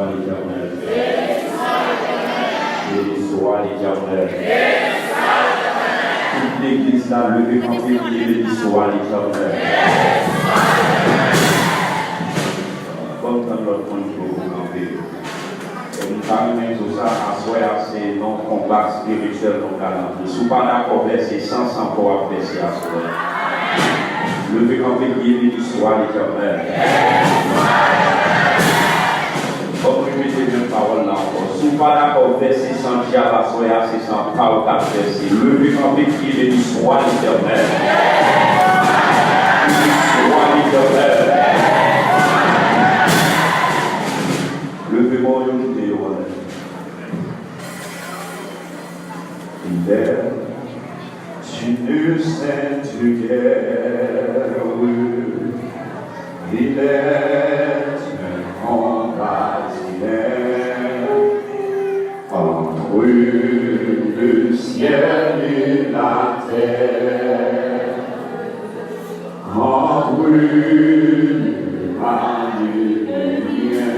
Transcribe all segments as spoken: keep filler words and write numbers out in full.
L'Éternel. Béni soit l'Éternel. Tout legliz la, leve kanpe, di, béni soit l'Éternel. Ban m tann lòt moun ki poko kanpe. E m ta renmen di w sa, aswè a se yon konba espirityèl nou pral antre. Si w pa dakò vèse san, san kò w ap vèse aswè a. Leve kanpe, di, béni soit l'Éternel. Ban m repete menm pawòl la ankò. Si w pa dakò vèse san dyab aswè a, se san pa w k ap vèse. Leve kanpe, di, béni soit l'Éternel. Béni soit l'Éternel. Leve men w yo, kite yo anlè. Il est une sainte guerre, il est un combat divin entre le ciel et la terre. Entre le mal et le bien,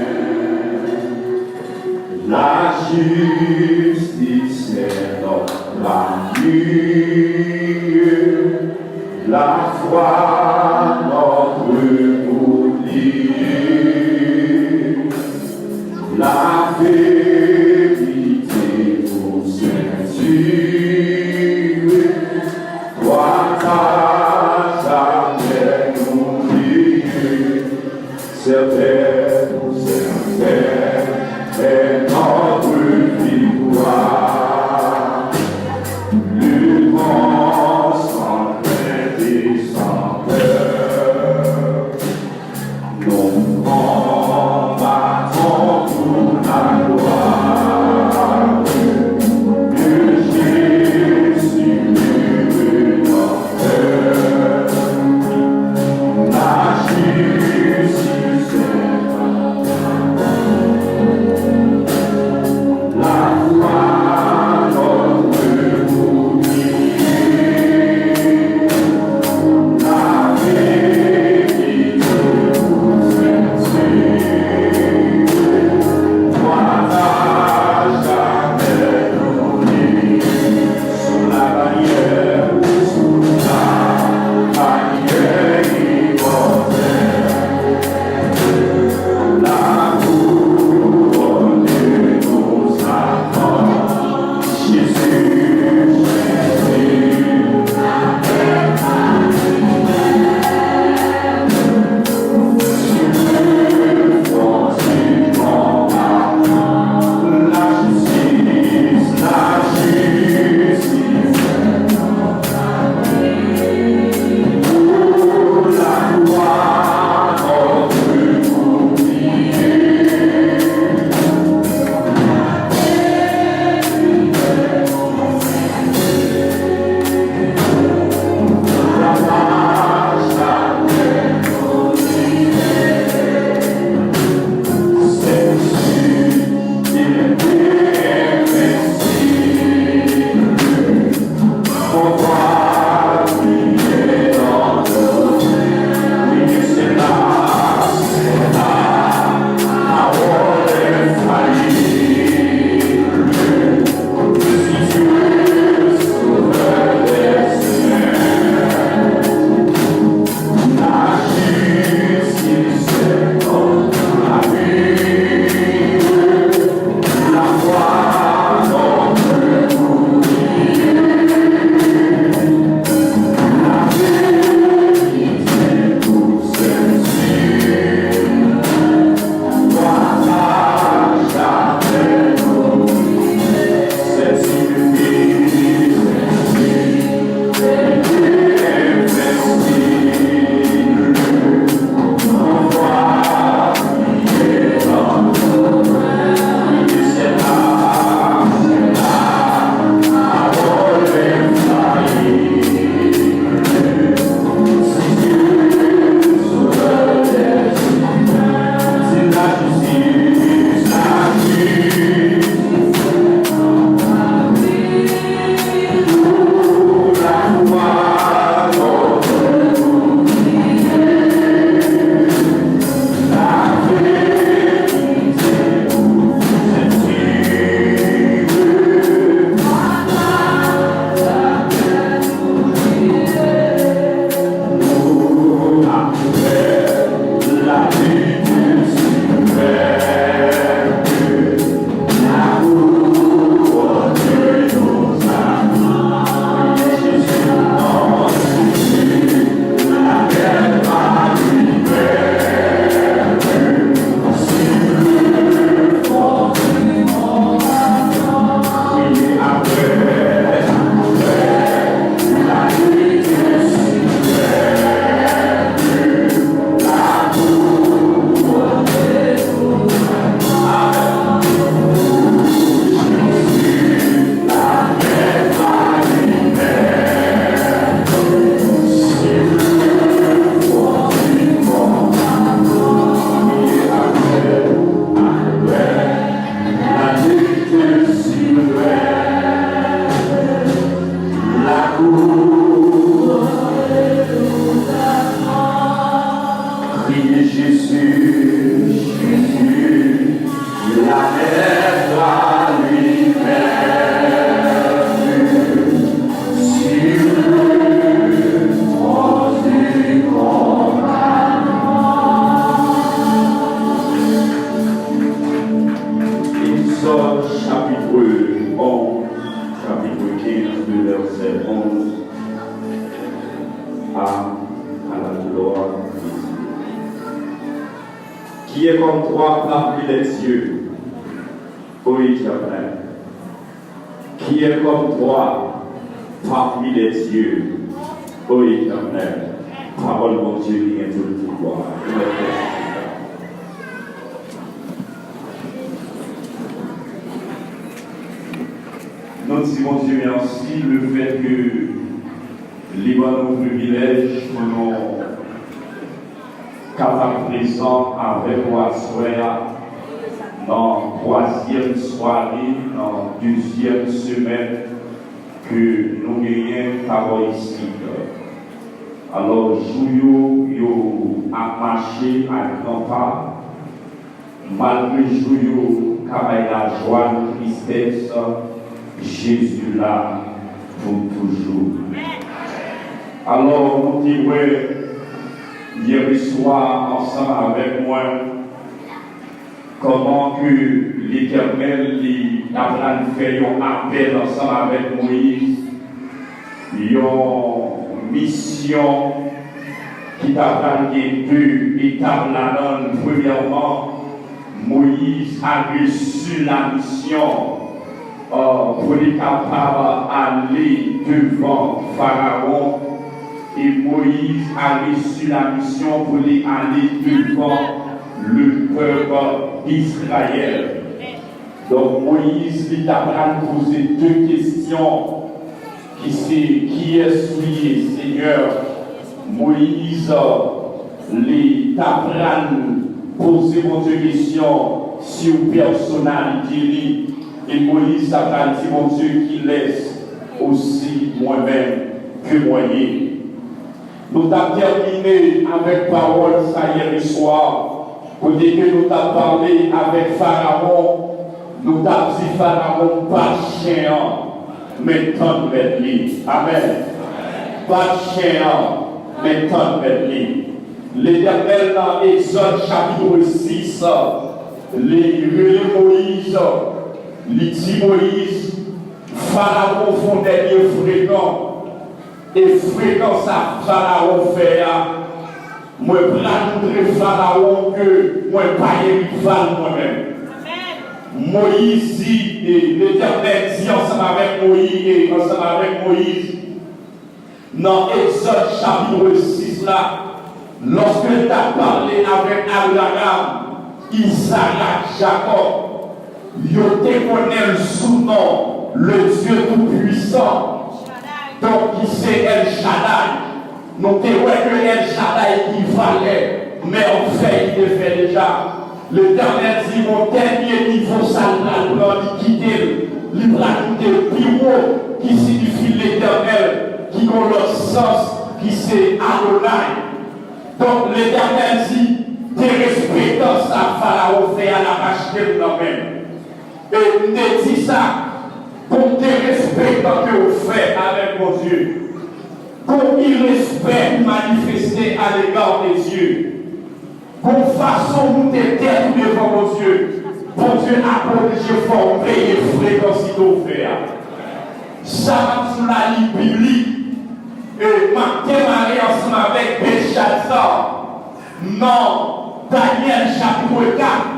la justice est notre armure, la foi notre bouclier, la vérité nos ceintures. Toi t'as jamais oublié, certaines, certaines est notre victoire. Luttons sans crainte et sans peur. Nous combattons pour la gloire de Jésus le Rédempteur. La justice Qui est comme toi parmi les dieux, ô Éternel? Qui est comme toi parmi les dieux, ô Éternel? Pawòl Bondye ki gen tout pouvwa. Nou di Bondye mèsi lefètke li ban nou privilèj pou nou kapab prezan avèk ou aswè a nan twazyèm sware, nan dezyèm semèn ke nou genyen Pawòl isit. Alò, jou yo, yo ap mache ak gran pa, malgre jou yo ka bay lajwa, tristès, Jezi la pou toujou. Alò, nou te wè yèreswa ansanm avèk mwen, kòman ke Letènèl li t apral fè yon apèl ansanm avèk Moyiz, yon misyon ki t apral gen de etap ladan l. Premyèman, Moyiz a resi lamisyon euh, pou li kapab ale devan Farawon. E Moyiz a resi lamisyon pou li ale devan le pèp Izrayèl. Donk, Moyiz, li ta pral poze de kesyon ki se, kiyès ou ye, Senyè? Moyiz, li ta pral poze Bondye kesyon sou pèsonalite li. E Moyiz ta pral di Bondye, kilès osi mwen menm ke mwen ye? Nou t ap tèmine avèk pawòl sa yèreswa, kote ke nou t ap pale avèk Farawon, nou t ap di Farawon, bat chen an, men tann mèt li. Amèn. Bat chen an, men tann mèt li. Letènèl nan Egzòd chapit sis, li rele Moyiz, li di Moyiz, Farawon fè yon dènye frekan, e frekan sa Farawon fè a, mwen pral montre Farawon ke mwen pa gen rival mwen menm. Moyiz di, e Letènèl di ansanm avèk Moyiz, e ansanm avèk Moyiz, nan Egzòd chapit sis la, lòske l t ap pale avèk Abraram, Izarak, Jakòb, yo te konnen l sou non le Dieu Tout-Puissant, donk ki se El Shaddai. Nou te wè ke El Shaddai ki valè mèvèy li te fè deja. Letènèl di, yon dènye nivo sa l pral pran, li kite l, li pral moute pi wo, ki siyifi Letènèl, ki gon lòt sans, ki se Adonai. Donk, Letènèl di, derespektan sa Farawon fè a, l ap achte m nan men m. E m te di sa, gon derespektan ke w fè avèk Bondye, gon irespè ou manifeste à l'égard de Dieu. Gon fason ou te tèt ou devan Bondye, Bondye ap oblije fè w peye frekan sa w fè a. Sa m ap di w la, li biblik. E m ap demare ansanm avèk Belshazzar nan Danyèl chapit kat.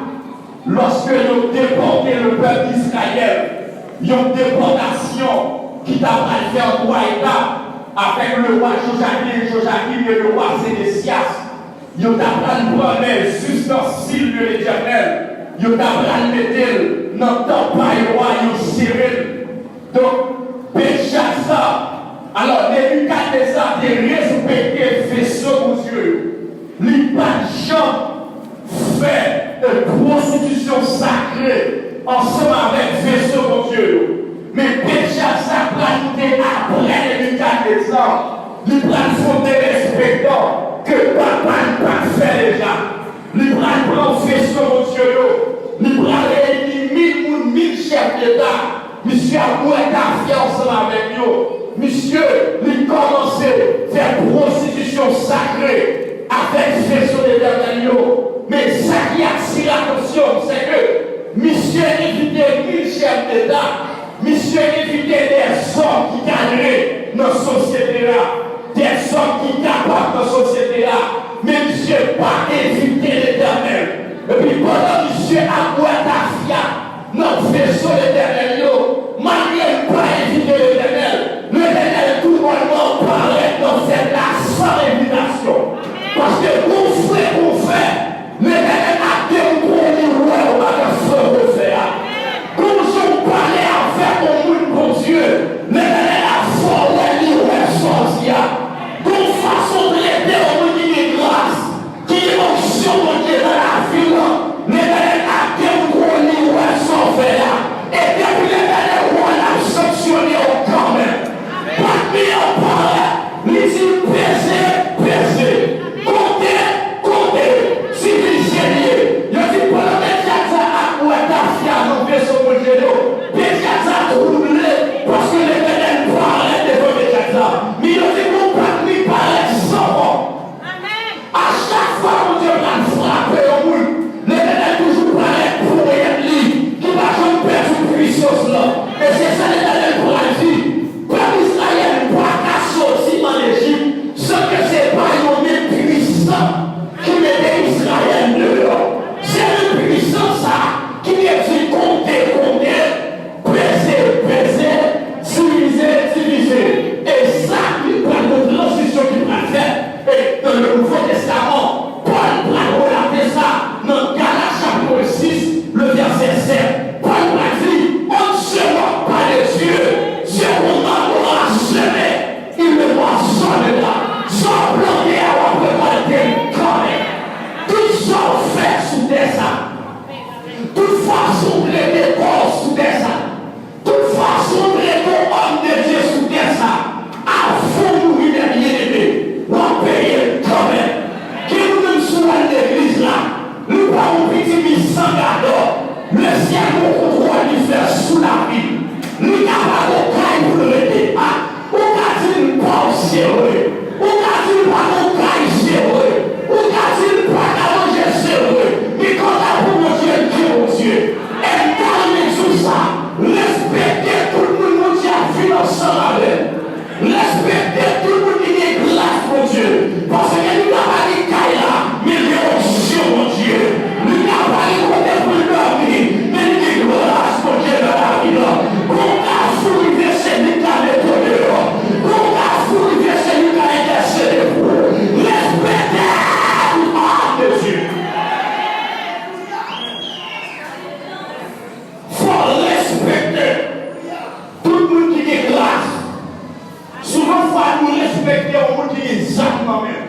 Lòske yo depòte le pèp Izrayèl, yon depòtasyon ki ta pral fè an twa etap, avèk lewa Jojakin, Jojakim e lewa Sedesyas. Yo ta pral pran les ustensiles de l'Éternel, yo ta pral mete l nan tanp pa yo a, yo sere l. Donk, Belshaza, alò, Nebikadneza te respekte veso Bondye yo. Li pa t janm fè, e, pwostitisyon sakre ansanm avèk veso Bondye yo. Men Belshaza pral moute apre Nebikadneza. Li pral fè yon derespektan ke papa l pa t fè deja. Li pral pran veso Bondye yo. Li pral reyini mil moun, mil chèf deta. Misye ap bwè kafe ansanm avèk yo. Misye, li kòmanse fè pwostitisyon sakre avèk veso Letènèl yo. Men sa ki atire atansyon m, se ke misye envite mil chèf deta. Misye envite dèzòm ki kadre nan sosyete a, dèzòm ki kapab nan sosyete a, men misye pa envite Letènèl. Epi pandan misye ap bwè tafya nan veso Letènèl yo, malgre l pa envite Letènèl, Letènèl tou bònman parèt nan fèt la san envitasyon. Paske gon fre gon fè, Letènèl ap demontre w li wè w pa ka fre gon fè a. Gon jan w pale avèk yon moun, Bondye, Letènèl ap fè w wè li wè sa w di a. Gon fason w trete yon moun ki gen gras, ki gen onksyon Bondye nan lavi l, Letènèl ap demontre w li wè sa w fè a. E depi Letènèl wè w, l ap sanksyone w kanmenm. Patnè an parèt, li di, peze, peze, konte, konte, divize l ye. Yo di, pandan Bèlyatza ap bwè tafya nan veso Bondye yo, Bèlyatza twouble, paske Letènèl parèt devan Bèlyatza. Men yo di, gon patnè parèt san kò. A chak fwa Bondye pral frape yon moun, Letènèl toujou parèt ponyèt li, ki pa janm pèdi pwisans lan. E se sa Letènèl pral di, pèp Izrayèl pa ka soti ann Ejip san ke se pa yon men pwisan ki mete Izrayèl deyò. Se men pwisans sa a ki te di, konte, konte, peze, peze, divize, divize. E sa ki pral yon tranzisyon ki pral fèt. E nan le Nouvo Testaman, Pòl pral relate sa nan Galat chapit sis, le vèsè sèt. Pòl pral di, on ne se moque pas de Dieu, ce qu'on envoie à semer, il le moissonnera. Sa w plante a, w ap rekòlte l kanmenm. Tout sa w fè sou tè sa, tout fason w trete kò w sou tè sa, tout fason w trete yon òm de Dye sou tè sa, avan w mouri, mè byeneme, w ap peye l kanmenm. Gen moun menm si w al legliz la, li pa yon pitit li san gadò, lesyèl gon kontwòl li fè sou lavi l. Li ka pa gon kay pou l rete. A, ou ka di l pa w, se vre. Ou ka di l pa gon kay, se vre. Ou ka di l pa ka manje, se vre. Men kanta pou Bondye, l gen Bondye. E m ta renmen di w sa, respekte tout moun Bondye ap viv ansanm avè l. Respekte tout moun ki gen gras Bondye. Paske li ka pa gen kay la, men l gen onksyon Bondye. Li ka pa gen kote pou l dòmi, men li gen gras Bondye nan lavi l. Gon kafou rive, se li k ka mete w deyò. Gon kafou rive, se li k ka entèsede pou ou. Respekte tout òm de Dye. Fò w respekte tout moun ki gen gras. Souvan fwa, nou respekte yon moun ki gen zam nan men l.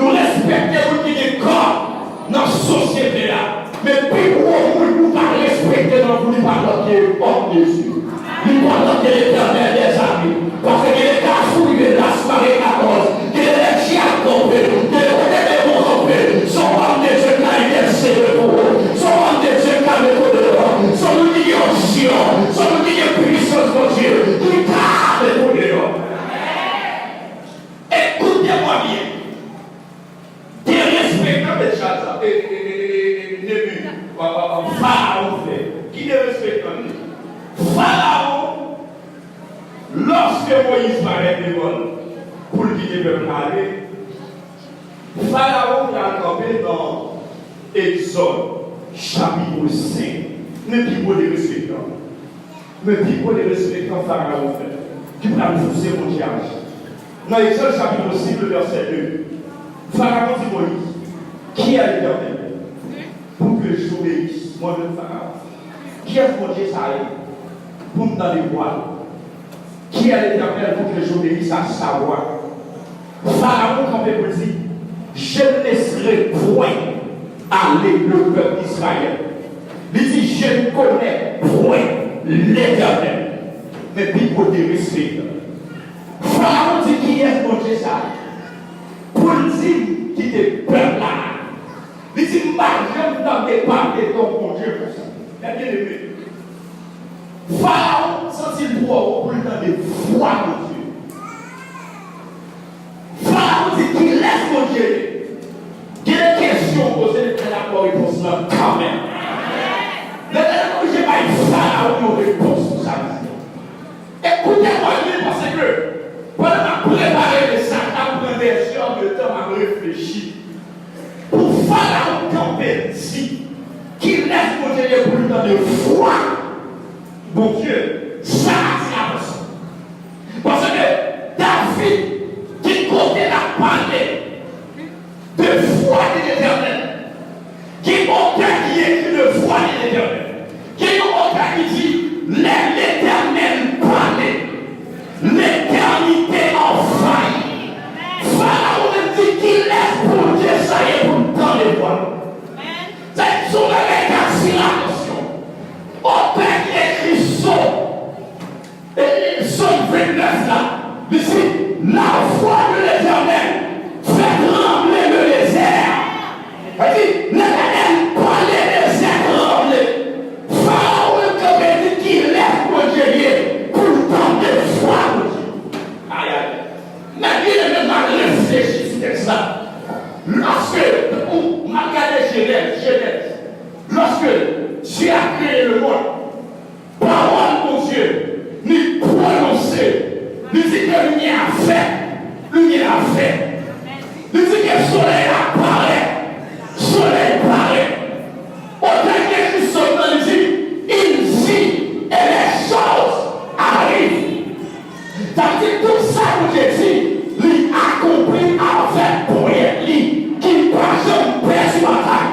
Nou respekte moun ki gen kòb nan sosyete a. Men pi gwo moun ou ka respekte nan vi w, li pa lòt ke òm de Dye. Li pa lòt ke Letènèl dèzame. Paske gen de kafou rive, Las Marekatòz, gen de lè dyab kanpe, gen de kote demon kanpe. Se yon òm de Dye k ka entèsede pou ou. Se yon òm de Dye k ka mete w deyò. Se yon moun ki gen onksyon. Se yon moun ki gen pwisans Bondye ki ka mete w deyò. Ekoute mwen byen. Derespektan Bèlchaza, e, e, e, e, e, Nebu, a, a, a, Farawon fè. Ki derespektan li? Farawon, lòske Moyiz parèt devan l pou l kite pèp la ale, Farawon pral kanpe nan Egzòd, chapit senk. Men pi gwo derespektan. Men pi gwo derespektan Farawon fè, ki pral pouse Bondye aji. Nan Egzòd chapit senk, le vèsè de, Farawon di Moyiz, qui est l'Éternel pour que j'obéisse, moi-même Farawon? Kiyès Bondye sa ye pou m tande vwa l? Qui est l'Éternel pour que j'obéisse à sa voix? Farawon kanpe pou l di, je ne laisserai point aller le peuple d'Israël. Li di, je ne connais point l'Éternel. Men pi gwo derespektan. Farawon di, kiyès Bondye sa pou l di m kite pèp la? Li di, m pa janm tande pale de yon Bondye konsa. Mè byeneme, Farawon santi l twò wo pou l tande vwa Bondye. Farawon di, kilès Bondye ye? Gen de kesyon w poze, Letènèl ap ba w repons lan kanmenm. Letènèl oblije bay Farawon yon repons pou sa l di. Ekoute mwen byen, paske pandan m ap prepare mesaj la, m pran dè zè de tan, m ap reflechi. Pou Farawon kanpe, Kilès Bondye ye pou l tande vwa Bondye? Sa atire atansyon. Paske David gen kote l ap pale de vwa de Letènèl. Gen otè ki ekri de vwa de Letènèl. Gen yon otè ki di, lè Letènèl pale, letènite anvayi. Farawon menm di, kilès Bondye sa ye pou m tande vwa l? Sa se yon bagay k atire atansyon. Otè ki ekri Sòm, e, Sòm vennèf la, li di, la voix de l'Éternel fait trembler le désert. Sa di, Letènèl pale, dezè tranble. Farawon menm kanpe di, kilès Bondye ye pou l tande vwa Bondye? Ayayay. Mèt byeneme, m al reflechi sou tèks la. Lòske, ou, m al gade Jenèz, Jenèz. Lorsque Dieu a créé le monde, pawòl Bondye, li pwononse, li di ke limyè a fèt, limyè a fèt. Li di ke solèy la parèt, solèy parèt. Otè ki ekri Sòm nan, li di, il dit, et les choses arrivent. Sa vle di tout sa Bondye di, li akonpli avèk ponyèt li, ki pa janm pèdi batay.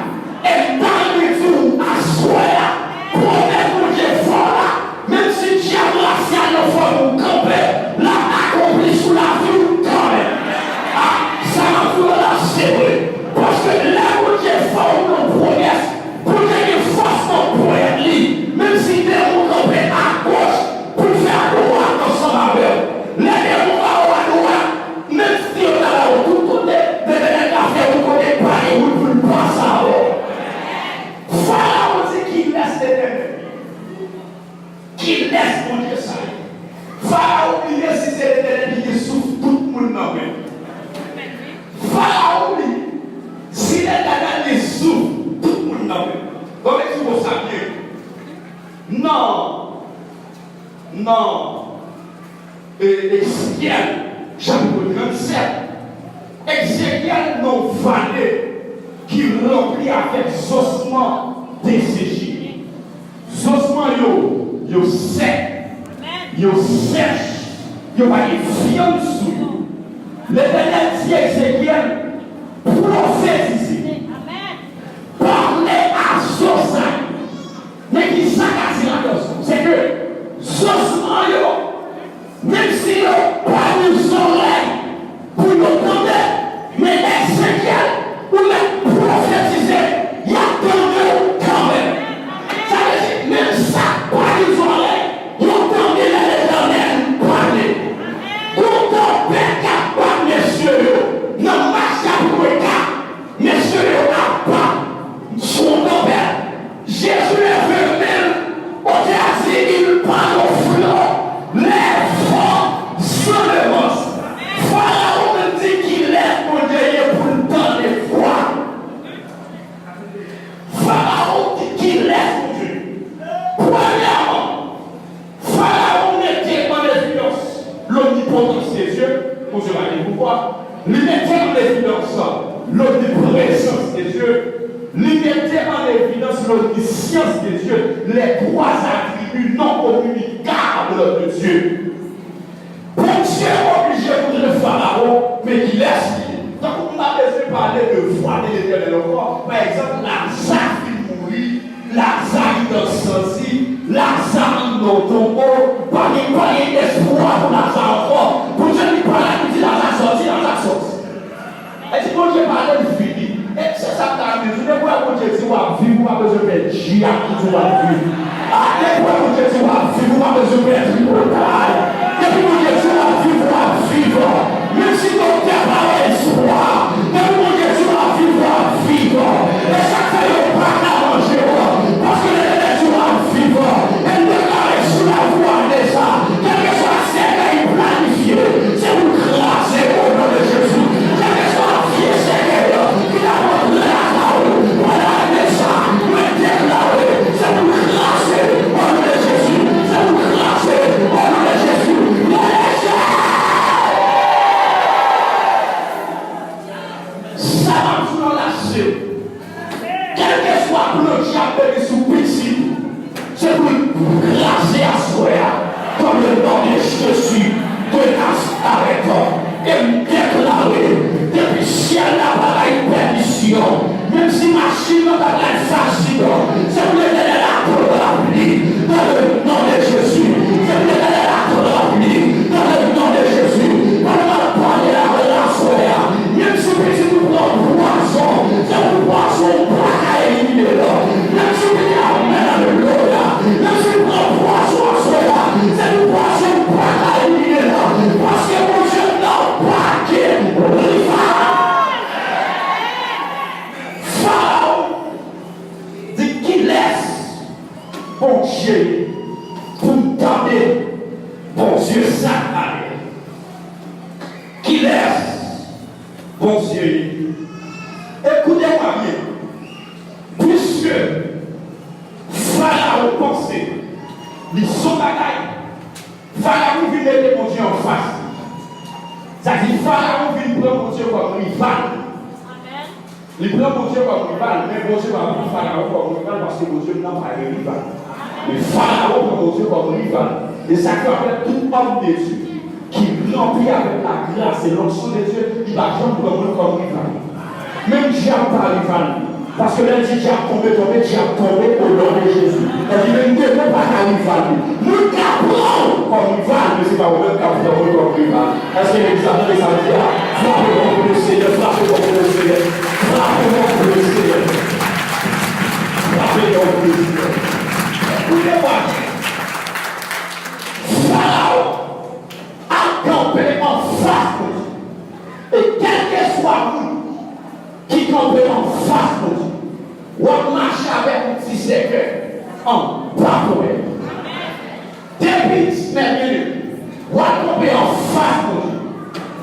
E m ta renmen di w aswè a, pwomès Bondye fè w la, menm si dyab rasyal nan fòm ou kanpe, l ap akonpli sou lavi w kanmenm. A, sa m ap di w la, se vre. Paske lè Bondye fè w yon pwomès, Bondye gen fòs nan ponyèt li. Menm si demon kanpe agoch pou l fè adwat ansanm avè w, lè demon ba w adwat, menm si yo ta ba w tout kote, Letènèl ka fè yon kote pa gen wout pou l pase avè w. Farawon di, kilès Letènèl? Kilès Bondye sa ye? Farawon bliye si se Letènèl ki gen souf tout moun nan men l. Farawon bliye si Letènèl gen souf tout moun nan men l. Bon, men ti mo sa byen. Nan, nan, e, Ezekyèl, chapit trannsèt, Ezekyèl nan yon vale ki ranpli avèk zosman deseche. Zosman yo, yo sèk, yo sèch, yo pa gen vyann sou yo. Letènèl di Ezekyèl, pwofetize, pale a zo sa yo. Men ki sa k atire atansyon, se ke zosman yo, menm si yo pa gen zòrèy pou yo tande, men Ezekyèl, ou mèt pwofetize, y ap tande w kanmenm. Sa vle di, menm sa k pa gen zòrèy, yo tande lè Letènèl pale. Gon tanpèt k ap bat mesye yo nan Mak chapit kat, mesye yo ap bat sou yon tanpèt. Jezi leve men l, otè a di, il parle au flot, les vents s'enlèvent. Farawon menm di, kilès Bondye ye pou l tande vwa l? Farawon di, kilès Bondye? Premyèman, Farawon mete an evidans lomnipotans de Dye, Bondye pa gen pouvwa. Li mete an evidans lomniprezans de Dye. Li mete an evidans lomnisyans de Dye, les trois attributs non communicables de Dieu. Bondye oblije montre Farawon, men kilès li ye. Tankou m pa bezwen pale de vwa de Letènèl ankò. Pa egzanp, Laza fin mouri, Laza li nan santi, Laza anndan yon tonbo, pa gen, pa gen espwa pou Laza ankò. Bondye li pale, li di Laza sòti, Laza sòti. E di Bondye pale, li fini. E se sa m ta renmen di w, depi w wè Bondye di w ap viv, ou pa bezwen pè di ak ki di w ap viv. A, depi w wè Bondye di w ap viv, ou pa bezwen pè di ou pral. Depi Bondye di w ap viv, w ap viv. Menm si doktè pa wè espwa, depi Bondye di w ap viv, w ap viv. E sa k fè yo pa ka manje w, paske Letènèl di w ap viv. E m deklare sou lavi w ane sa, kèlkeswa sèkèy planifye, se pou l kraze o non de Jezi. Kèlkeswa vye sèkèy ki t ap antre lakay ou pandan ane sa, mwen deklare, se pou l kraze o non de Jezi. Se pou l kraze o non de Jezi. Sa m ap di w la, se, kèlkeswa Kraze aswè a, dans le nom de Jésus de Nazareth. E m deklare, depi syèl la pa bay pèmisyon, menm si machin nan ta pral fè aksidan, se pou Letènèl atrap li, dans le nom de Jésus. Se pou Letènèl atrap li, dans le nom de Jésus. Pandan m ap pale avè l aswè a, menm si pitit ou pran pwazon, se pou pwazon pa ka elimine l. Menm si pitit, amèn, alelouya. Menm si pran pwazon aswè a, se pou pwazon pa ka elimine l. Paske Bondye nan pa gen rival. Farawon di, kilès Bondye ye pou m tande Bondye sa pale? Kilès Bondye ye? Ekoute mwen byen. Piske Farawon panse li se yon bagay, Farawon vin mete Bondye anfas li. Sa di Farawon vin pran Bondye kòm rival. Li pran Bondye kòm rival, men Bondye pa pran Farawon kòm rival, paske Bondye nan pa gen rival. Men Farawon pran Bondye kòm rival. E sa k fè tout òm de Dye ki ranpli avèk lagras e lonksyon de Dye, li pa janm pran moun kòm rival. Menm dyab pa rival li. Paske lè l di dyab tonbe, tonbe, dyab tonbe, o non de Jezi. Sa di menm demon pa ka rival li. Moun ka pran w kòm rival, men se pa ou menm k ap pran moun kòm rival. Èske legliz la tande sa m di a? Frape fò pou Lesenyè, frape fò pou Lesenyè, frape fò pou Lesenyè, frape fò pou Lesenyè. Koute mwen byen. Farawon ap kanpe anfas Bondye. E kèlkeswa moun ki kanpe anfas Bondye, w ap mache avèk yon ti sèkèy anba ponyèt. Depi, mè byeneme, w ap kanpe anfas Bondye.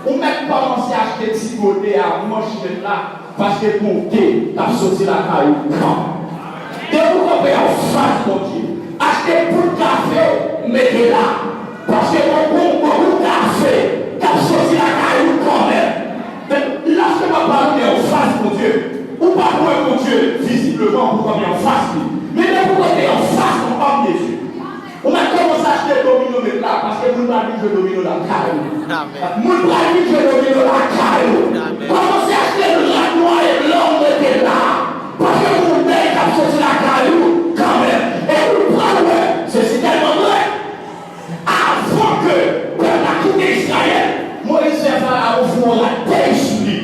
Ou mèt kòmanse achte ti bonè a, manch nèt la, paske Bondye k ap soti lakay ou kanmenm. Depi w kanpe anfas Bondye, achte poud kafe w mete la, paske gon, gon, gon poud kafe k ap soti lakay ou kanmenm. Men, lòske m ap pale de anfas Bondye, ou pa pou wè Bondye vizibleman pou kanpe anfas li. Men depi w kanpe anfas yon òm de Dye, ou mèt kòmanse achte domino mete la, paske moun pral vin jwe domino lakay ou. Amèn. Moun pral vin jwe domino lakay ou. Amèn. Kòmanse achte rad nwa e blan mete la, paske gon bèy k ap soti lakay ou kanmenm. E ou pral wè, se sitèlman vre. Avan ke pèp la kite Izrayèl, Moyiz fè Farawon foure yon rad peyi sou li.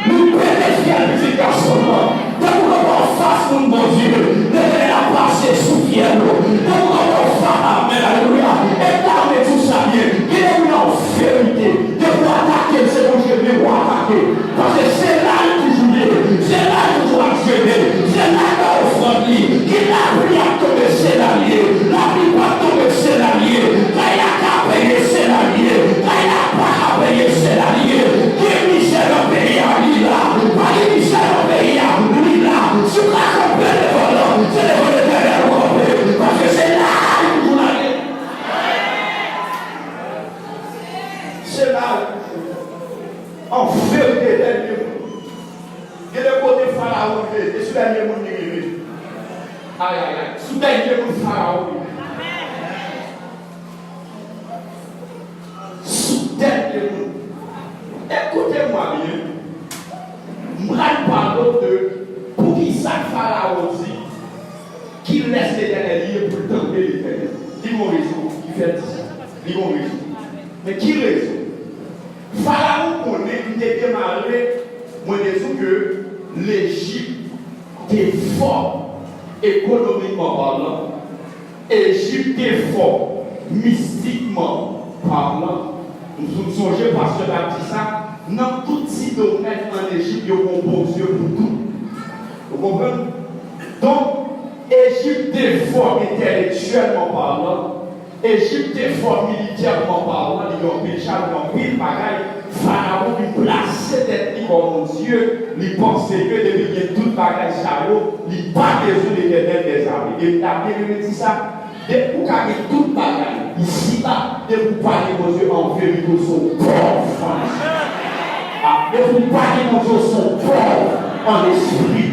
Li pete fyèl pitit gason l lan. Depi w kanpe anfas moun Bondye, Letènèl ap pase sou fyèl ou. Depi w kanpe anfas, amèn, alelouya. E ta mete sa byen. Gen de moun an verite, depi w atake l, se Bondye menm w atake. Paske se la l toujou ye, se la l toujou ap jene, se la l bay ofrann li. Gen lapli ap tonbe, se la l ye, lapli p ap tonbe, se la l ye. Kay la ka peye, se la l ye, kay la pa ka peye, se la l ye. Gen mizè nan peyi a, li la. Pa gen mizè nan peyi a, li la. Si w ka kanpe devan l, se devan Letènèl ou kanpe, paske se la l toujou la ye. Se la l toujou. An verite, dènye moun. Gen de kote Farawon rive, e sou dènye moun li rive. Ay, ay, ay. Sou dènye moun Farawon rive. Sou dènye moun. Ekoute mwen byen. M pral pale w de poukisa Farawon di, kilès Letènèl ye pou l tann Letènèl? Li gon rezon ki fè l di sa. Li gon rezon. Men ki rezon? Farawon konnen, m te demare, mwen te di w ke Lejip te fò ekonomikman palan, Ejip te fò mistikman palan. M, m sonje pastè t ap di sa, nan tout ti domèn ann Ejip, yo gon bondye pou tout. Ou konprann? Donk, Ejip te fò entèlektyèlman palan, Ejip te fò militèman palan, li gen anpil cha, li gen anpil bagay. Farawon vin plase tèt li kòm yon dye, li panse ke depi l gen tout bagay sa yo, li pa bezwen Letènèl dèzame. E m ta byen renmen di sa, depi w ka gen tout bagay isiba, depi w pa gen Bondye, an verite w se yon pòv ann lespri. A, depi w pa gen Bondye, w se yon pòv ann lespri.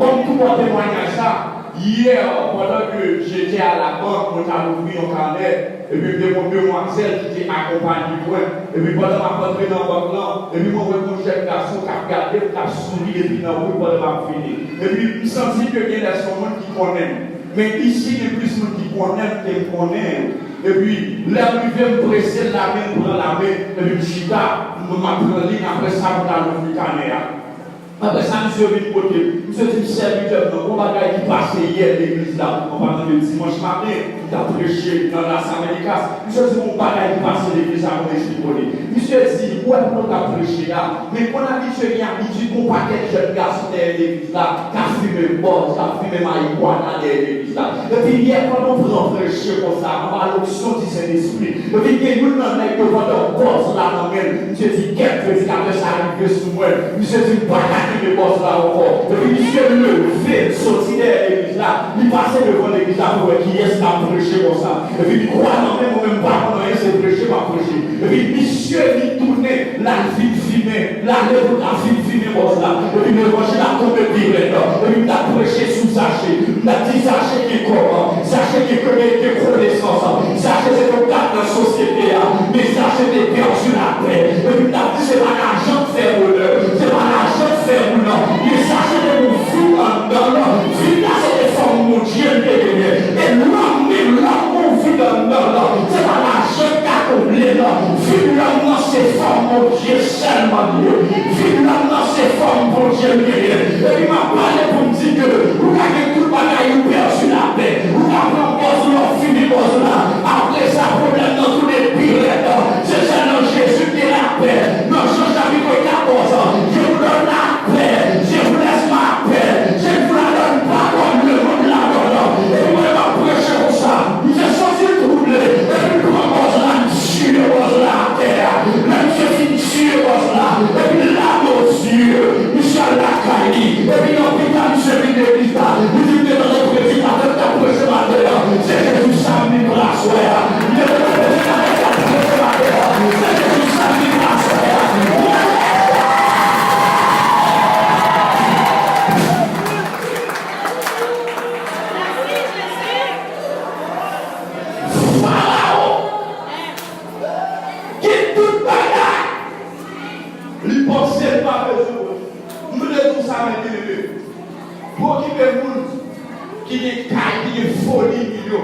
Ban m tou bon temwayaj sa. Yè, pandan ke j'étais à la banque, mwen t al ouvri yon kanè, epi m te gen yon demwazèl ki te akonpaye mwen. Epi pandan m ap antre nan bank lan, epi mwen wè yon jèn gason k ap gade m, k ap souri depi nan wout pandan m ap vini. Epi m santi ke genlè se yon moun ki konnen m. Men isi, gen plis moun ki konnen m ke m konnen yo. Epi, lè m rive, m prese l, lame m pran lame, epi m chita, m ap pran liy, apre sa, pou m al ouvri kanè a. Apre sa, misye vin kote m. Misye di m, sèvitè m nan, gon bagay ki pase yè legliz la, mwen pa tande dimanch maten, m t ap preche nan Las Américas. Misye di m, gon bagay ki pase legliz la, mwen eksplike w li. Misye di, ou wè pandan w t ap preche a, men konn abitye gen abitid, gon pakèt jèn gason dèyè legliz la, k ap fimen bòz, k ap fimen mayikwana dèyè legliz la. Epi yè, pandan w pran preche konsa, anba lonksyon di Sentespri, epi gen youn nan nèg yo pandan bòz la nan men l, misye di, kèt, predikatè sa rive sou mwen. Misye di, m pa ka kenbe bòz la ankò. Epi misye leve, l soti dèyè legliz la, li pase devan legliz la pou wè kiyès k ap preche konsa. Epi li kwa nan men mwen, men m pa konn anyen, se preche m ap preche. Epi misye li tounen, l al vin fimen, l ale pou l al vin fimen bòz la. Epi levanjil ap tonbe pi rèd. Epi m t ap preche sou Zache. M t ap di Zache gen kòb, Zache gen, gen konesans, Zache se yon gad nan sosyete a. Men Zache te pèdi lapè. Epi m t ap di se pa lajan k fè bonè, se pa lajan k fè moun, men Zache te gon vid anndan l. Vid la se te fòm Bondye l te genyen. E lòm menm, lòm gon vid anndan l, se pa lajan k ka konble l. Vid lòm nan se fòm Bondye sèlman li ye. Vid lòm nan se fòm Bondye l genyen. Epi m ap pale pou m di ke ou ka gen tout bagay, ou pèdi lapè, ou ka pran pòz la, w ap fimen pòz la. Apre sa, pwoblèm nan tounen pi rèd. Se sèl nan Jezi ki gen lapè. Nan Jan chapit katòz, je vous donne la paix, je vous laisse ma paix, je ne vous la donne pas comme le monde la donne. Epi mwen, m ap preche konsa, misye santi l twouble, epi l pran pòz la, l tiye pòz la atè a. Lè misye fin tiye pòz la, epi l lave w zye, misye al lakay li. Epi nan pita, misye vin legliz la. Li di, m te tande predikatè k t ap preche maten an. Se Jezi sa m vin pran aswè a. M te tande predikatè k t ap preche maten an. Se Jezi sa m vin pran aswè a. Farawon ki tout bagay, li panse l pa bezwen moun. M vle di w sa, men byeneme. Pwokipe moun ki gen kay, ki gen foli, ki yo.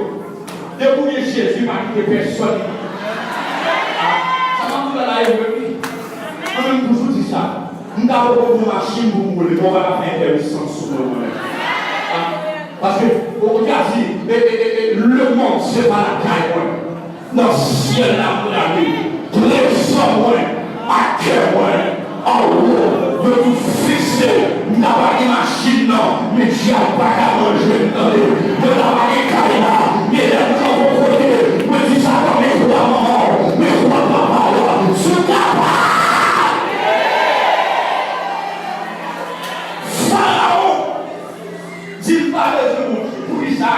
Depi w gen Jezi, pa kite pèsòn. Ah, sa m ap di w la, la, e vre, wi. Mwen menm, m toujou di sa. M ta poko gen machin pou m woule, men w pa ka fè entèresan sou mwen, mwen menm. Ah, paske, Bondye a di, e, e, e, e, lemonn, se pa lakay mwen. Nan syèl la m prale, trezò mwen ak kè mwen anwo, yo tout fikse. M ta pa gen machin nan, men dyab pa ka manje m, tande. Mwen ta pa gen kay la, men lè m kanpe yon kote, mwen di Satan, men kwa manman w, men kwa papa w, si w kapab! Farawon di l pa bezwen Bondye. Poukisa?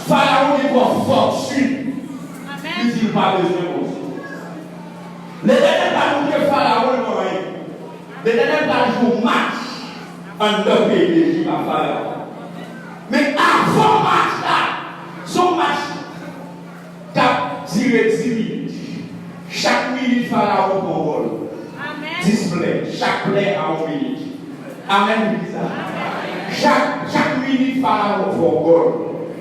Farawon gen twòp fòtin. Li di l pa bezwen Bondye. Letènèl pa montre Farawon l pa anyen. Letènèl pral jwe yon match anndan peyi Lejip ak Farawon. Men avan match la, se yon match k ap dire dis minit. Chak minit, Farawon pran yon gòl. Dis plè. Chak plè a yon minit. Amèn, di sa. Chak, chak minit, Farawon fè yon gòl.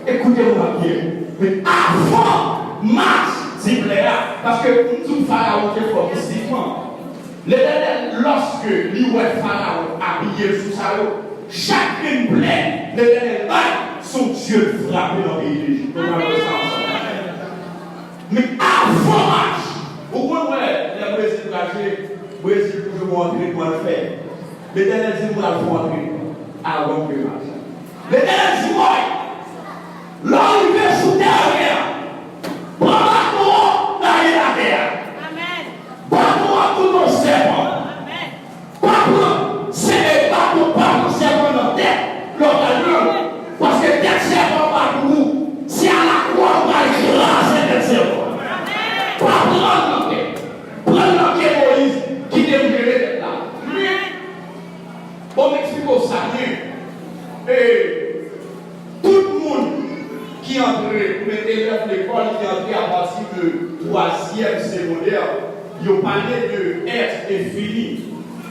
Ekoute mwen byen. Men avan match, dis plè a, paske m di w Farawon te fò fistikman. Letènèl, lòske li wè Farawon apiye l sou sa yo, chak grenn plè Letènèl bay, se yon dye l frape nan peyi Lejip. Nou pral wè sa ansanm. Men avan match, ou konn wè lè Brezil pral jwe, Brezil toujou gon antrenman l fè. Letènèl di m pral fè yon antrenman avan m jwe match la. Letènèl di m, woy, lè w rive sou tèren an, pran baton an, lage l atè a. Amèn. Baton an tounen yon sèpan. Amèn. Pa pran, se, e, baton, pa pran sèpan nan tèt lè w pral pran l. Paske tèt sèpan pa pou ou. Se a lakwa w pral kraze tèt sèpan. Pa pran l nan tèt. Pran l nan ke Moyiz kite m jere tèt la. Men, bon, m eksplike w sa byen. E, tout Ki antre, oubyen elèv lekòl ki antre apati de twazyèm segondè, yo pale de èt enfini.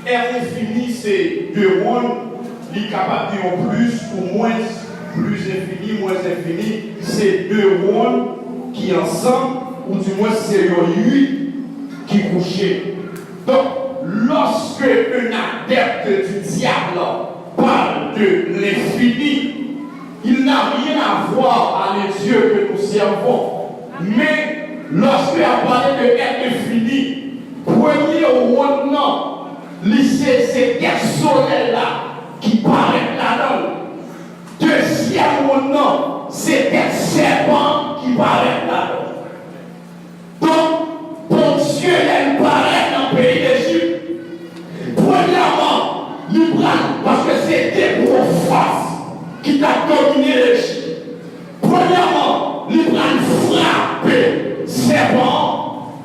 Èt enfini se de wonn, li kapab gen yon plis ou mwens, plis enfini, mwens enfini, se de wonn ki ansanm, oudimwens se yon uit ki kouche. Donk, lorsque un adepte du diable parle de l'infini, il n'a rien à voir à le Dieu que nous servons. Men, lorsque y a parlé de èt enfini, premye wonn nan, li se, se tèt solèy la ki parèt ladan l. Dezyèm wonn nan, se tèt sèpan ki parèt ladan l. Donk, Bondye, lè l parèt nan peyi Lejip, premyèman, li pral, paske se de gwo fòs ki t ap domine Lejip. Premyèman, li pral frape sèpan an.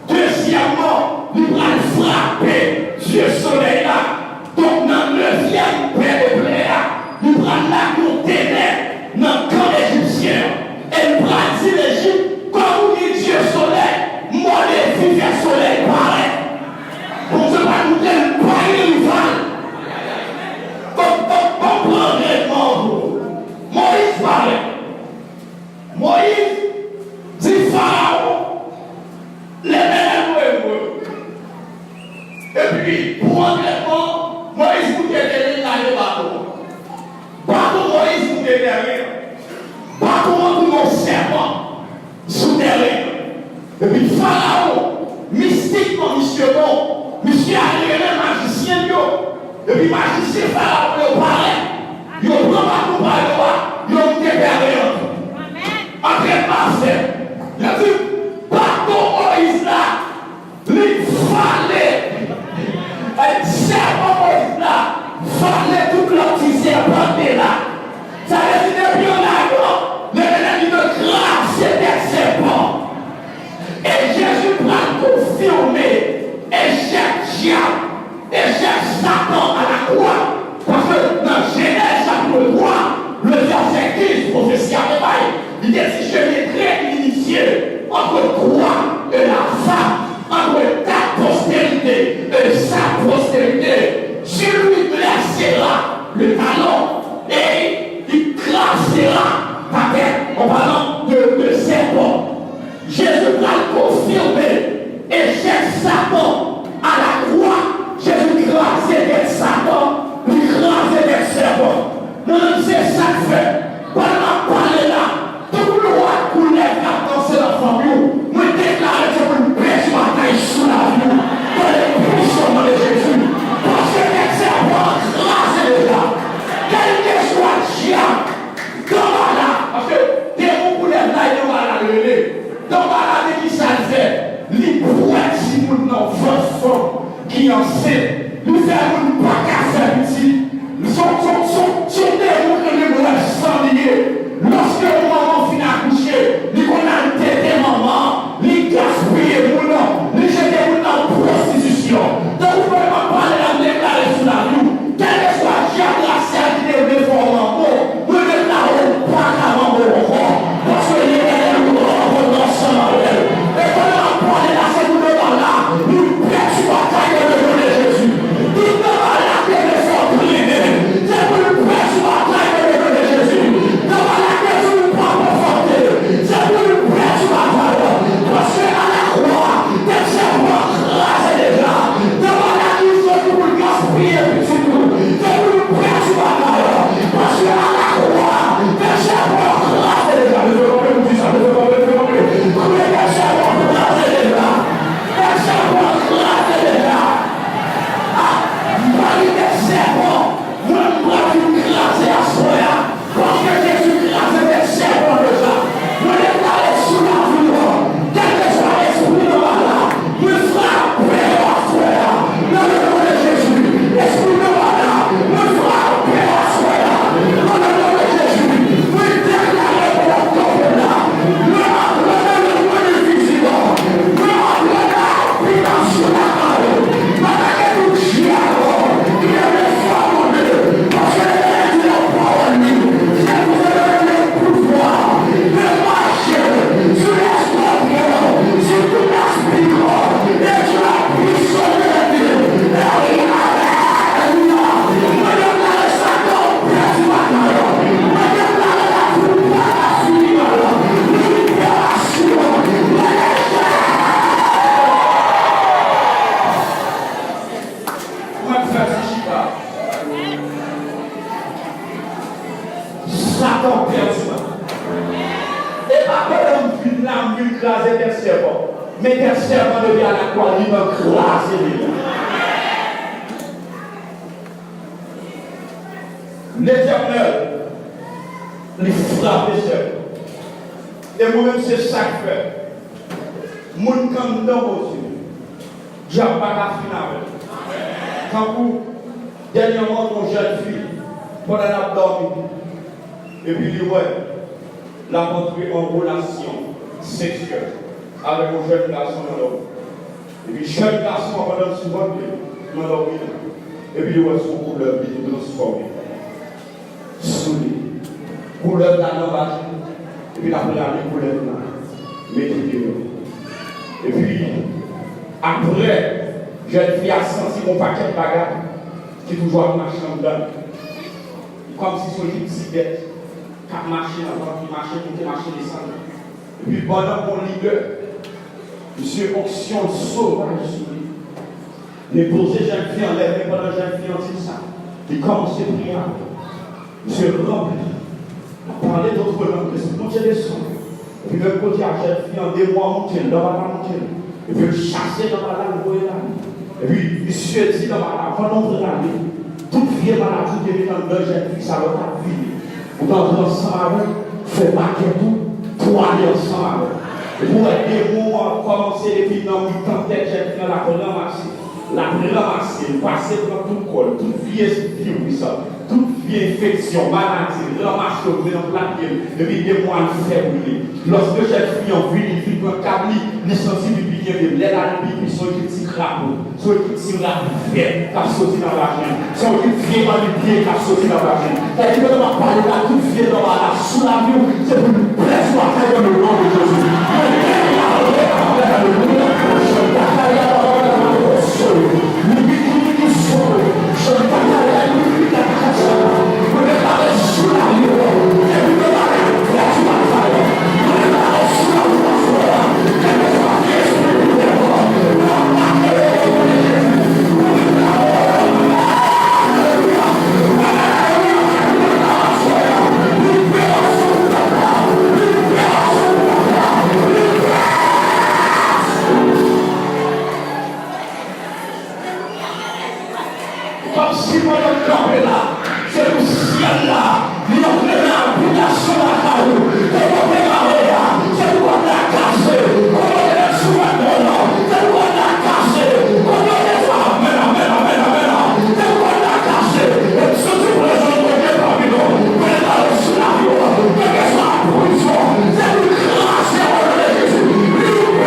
Dezyèmman, li pral frape dye solèy la. Donk, nan nevyèm pè de plè a, li pral lage yon tenèb nan kan ejipsyen an. E li pral di Lejip, kòm ou gen dye solèy, mòde fi fè solèy parèt. Bondye pral montre l pa gen rival. Donk, donk, donk, pran règman an pou ou. Moyiz parèt. Moyiz di Farawon, Letènèl voye m wè w. Epi, pou antrènman, Moyiz moute teren, l lage baton an. Baton Moyiz moute teren an. Baton an tounen yon sèpan sou teren an. Epi Farawon, mistikman, misye bon, misye ale rele majisyen l yo. Epi majisyen Farawon yo parèt, yo pran baton pa yo a, yo moute teren an. Antrènman ap fèt. Yo di, baton Moyiz la, li vale. Ay, sèpan Moyiz la vale tout lòt ti sèpan ki te la. Sa vle di, depi anndan, Letènèl li te kraze tèt sèpan. E Jezi pral konfime echèk dyab, echèk Satan à la croix. Paske nan Jenèz chapit twa, le vèsè kenz, pwofesi a te bay, li te di, je mettrai inimitié entre toi et la femme, entre ta postérité et sa postérité. Tu lui blesseras le talon et il crassera ta tête, en parlant de, de serpent. Jezi pral konfime echèk Satan à la croix. Jezi kraze tèt Satan, li kraze tèt sèpan. Mezanmi, se sa k fè, pandan m ap pale la, tout lwa koulèv k ap danse nan fanmi w, mwen deklare se pou l pèdi batay sou lavi w. Tande pwisman de Jezi. Paske tèt sèpan an kraze deja. Kèlkeswa dyab, Danbala, paske demon koulèv la, e Danbala l rele. Danbala, men ki sa l fè. Li bwè timoun nan vant fanm ki ansent. Li fè moun pa ka fè pitit. Se yon, se yon, se yon, se yon demon ke li bwè san li ye. Lòske yon manman fin akouche, li konn al tete manman an. Li gaspiye moun nan, li jete moun nan pwostitisyon. Tankou mwen m ap pale la, m deklare sou lavi w, kèlkeswa dyab rasyal ki te vle fè w manbo, mwen deklare w pa ka manbo ankò. Paske Letènèl rankontre ansanm avè l. E pandan m ap pale la, se pou Danbala, li pèdi batay nan non de Jezi. Tout Danbala Pèdi. E pa pandan m vin la, m vin kraze tèt sèpan. Men tèt sèpan depi a lakwa, li nan kraze deja. Letènèl, li frape sèpan. E mwen menm, se sa k fè. Moun k anndan Bondye, dyab pa ka fin avè l. Tankou, dènyèman, yon jèn fi, pandan l ap dòmi, epi li wè l ap antre an relasyon seksyèl avèk yon jèn gason nan dòmi. Epi jèn gason an, pandan l sou vant li, nan dòmi an, epi li wè se yon koulèv, li te transfòme sou li. Koulèv la nan vajen, epi l ap rale koulèv la, mete deyò. Epi, apre, jèn fi a santi yon pakèt bagay ki toujou ap mache anndan l. Kòmsi se yon ti bèt k ap mache nan vant li, mache moute, mache desann. Epi pandan gon lidè, misye onksyon sovaj sou li. Li poze jèn fi an, lè men pandan jèn fi an di l sa, li kòmanse priye avè l. Misye ranpli. L ap pale dòt lang, Lespri Bondye desann. Epi menm kote a jèn fi an, demon an moute l, lanmò a moute l. Epi l chase lanmò a, l voye l ale. Epi misye di lanmò a, pandan w prale, tout vye maladi ki te vin anndan jèn fi sa yo t ap vini. Ou t antre ansanm avè l, fè pakèt ou, pou ale ansanm avè l. Epi w wè demon an kòmanse depi nan mitan tèt jèn fi an, l ap ranmase, l ap ranmase, l pase pran tout kò l, tout vye viris, tout vye enfeksyon, maladi, ranmase yo, mennen nan plat pye l, epi demon an fè brile. Lòske jèn fi an vini, li vin pran kab li, li santi pipi kenbe l. Lè l al pipi, se yon ekip ti krapo, se yon ekip ti rat vè k ap soti nan vajen. Se yon ekip vye anlipye k ap soti nan vajen. Sa di, pandan m ap pale la, tout vye lanmò a sou lavi w, se pou l pèdi batay nan non de Jezi. Mwen deklare, alelouya, Santa Maria, Kòmsi pandan w kanpe la, se pou syèl la, li antre nan abitasyon lakay ou. Kote w te mare a, se pou kòd la kase. Kote w te met sou wèt mòn nan, se pou kòd la kase. Kote w te fè amèn, amèn, amèn, amèn, se pou kòd la kase. E m santi prezans Bondye pami nou. Mwen deklare sou lavi w, kèlkeswa prizon, se pou l kraze o non de Jezi. Libè!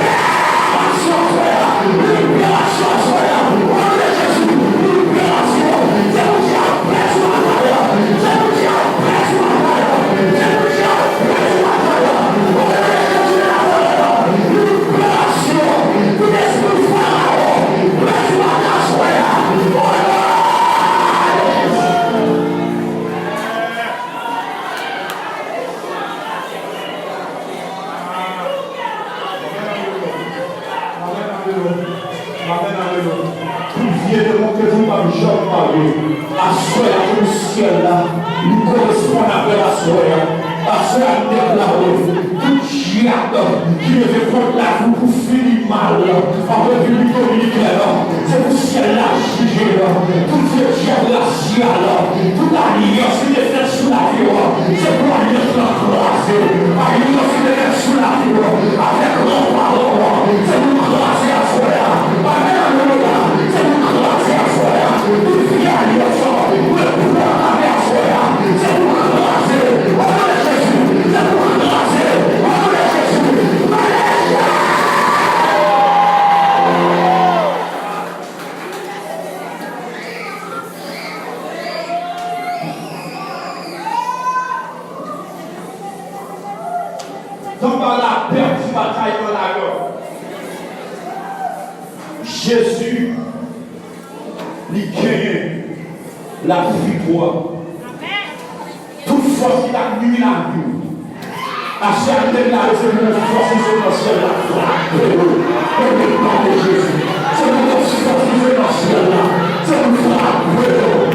Amèn, alelouya. Amèn, alelouya. Tout vye demon ke nou p ap janm mare. Aswè a, ke syèl la, li koresponn avè l aswè a. Aswè a, m deklare, tout dyab ki leve kont lavi w pou fini mal, an Repiblik Dominikèn, se pou syèl la jije. Tout vye dyab rasyal, tout alyans ki te fèt sou lavi w, se pou alyans lan kraze. Alyans ki te fèt sou lavi w avèk gran paran w, se pou l kraze aswè a. Amèn, alelouya. Se pou l kraze aswè a. Tout vye alyans, mwen pran avè aswè a. Se pou l kraze. O non de Jezi, se pou l kraze. O non de Jezi, malediksyon! Tanba la pèdi batay nan lagè. Jezi, li genyen laviktwa. Tout fòs ki t ap nui lavi w, aswè a m deklare se pou yon fòs ki soti nan syèl la frape yo. O non de Jezi, se pou yon fòs ki soti nan syèl la, se pou frape yo.